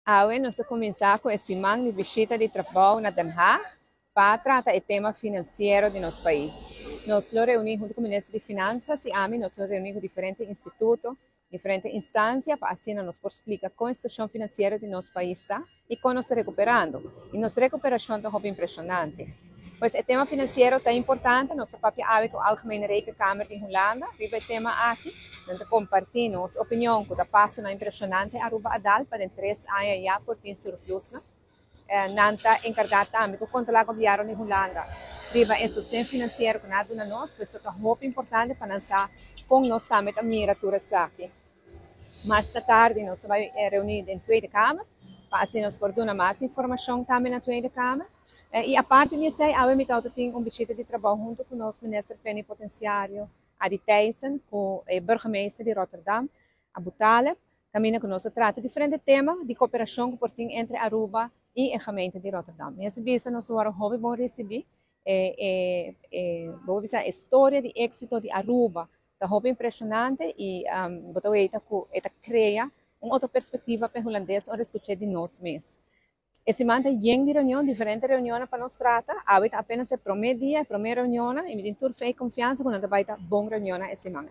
Awe nos a cuminsa cu e siman di bishita di trabou na Den Haag pa trata e tema financiero di nos pais. Nos lo reuni hunto cu Minister di Finanzas y ami, nos lo reuni cu diferente instituto, diferente instancia pa asina nos por splica con e situacion financiero di nos pais ta y con nos ta recuperando. Y nos recuperacion ta hopi impresionante. Pues e tema financiero ta importante, nos a papia awe cu Algemene Rekenkamer di Hulanda riba e tema aki. Nan ta comparti nos opinion cu ta pasonan impresionante Aruba a dal pa den 3 aña ya por tin surplus. Nan ta encarga tambe cu controla gobierno di Hulanda riba e sosten financiero cu nan a duna nos, pues ta hopi importante pa nan sa con nos tambe ta mira tur esaki. Mas tardi nos ta bay reuni den Tweede Kamer, pa asina nos por duna mas informacion tambe na Tweede Kamer. Y aparte di esey, awe mi tin un bishita di trabou hunto cu nos minister plenipotenciario Arie Thijssen, cu e burgemeester di Rotterdam, Aboutaleb, caminda cu nos a trata diferente tema di cooperacion cu por tin entre Aruba y e gemeente di Rotterdam. Mi bisa nos a wordo hopi bon recibi, bo bisa historia di exito di Aruba ta hopi impresionante y bo ta weta cu e ta crea un otro perspectiva pa hulandes ora scucha di nos mes. E siman ta yen di reunion, diferente reunion pa nos trata. Awe apenas e prome dia, prome reunion, y mi tin tur fe y confiansa cu nan ta bay ta bon reunion e siman.